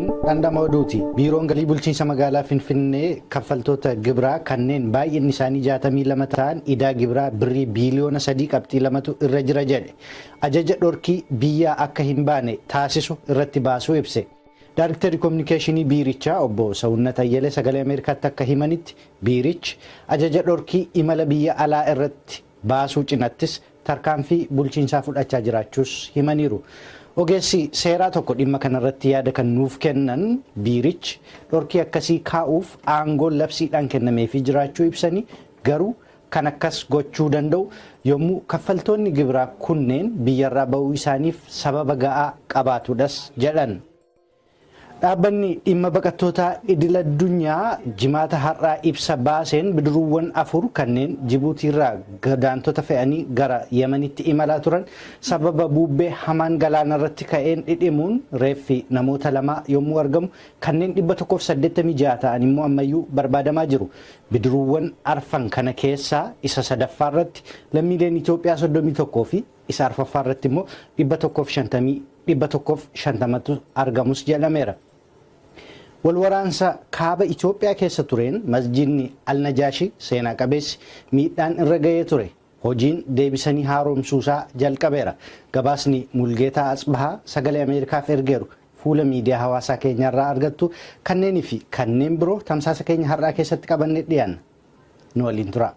Kun dhandhama oduuti. Biiroon Galii Bulchiinsa Magaalaa Finfinnee kaffaltoota gibiraa kanneen baay'inni isaanii 62 ta'an idaa gibiraa birrii biiliyoona 3 qabxii 2tu irra jira jedhe. Ajaja dhorkii biyyaa akka hin baane taasisu irratti baasuu ibse. Daariktarri Kominikeeshinii biirichaa obbo Sawunnat Ayyalee Sagalee Ameerikaatti akka himanitti biirichi ajaja dhorkii imala biyya alaa irratti baasuu cinattis tarkaanfii bulchiinsaa fudhachaa jiraachuus himaniiru. Ogeessi seeraa tokko dhimma kanarratti yaada kan nuuf kennan biirichi dhorkii akkasii kaa'uuf aangoon labsiidhaan kennameefii jiraachuu ibsanii garuu kan akkas gochuu danda'u yommuu kaffaltoonni gibiraa kunneen biyyarraa ba'uu isaaniif sababa ga'aa qabaatudhas jedhan. Dhaabbanni dhimma baqattootaa idil-addunyaa Jimaata har'aa ibsa baaseen bidiruuwwan 4 kanneen Jibuutiirraa godaantota fe'anii gara Yemenitti imalaa turan sababa buubbee hamaan galaanarratti ka'een dhidhimuun reeffi namoota lamaa yommuu argamu kanneen 186 ta'an immoo ammayyuu barbaadamaa jiru. Bidiruuwwan arfan kana keessaa isa sadaffaarratti lammiileen Itoophiyaa 31 fi isa arfaffaarratti immoo 150 150tu argamus jedhameera. Walwaraansa kaaba Itoophiyaa keessa tureen masjiidni Al-Najaashi seenaa qabeessi miidhaan irra gahee ture hojiin deebisanii haaromsuusaa jalqabeera. Gabaasni Mulgeetaa Atsbahaa Sagalee Ameerikaaf ergeeru fuula miidiyaa hawaasaa keenyarraa argattu. Kanneenii fi kanneen biroo tamsaasa keenya har'aa keessatti qabannee dhiyaanna. Nu waliin turaa.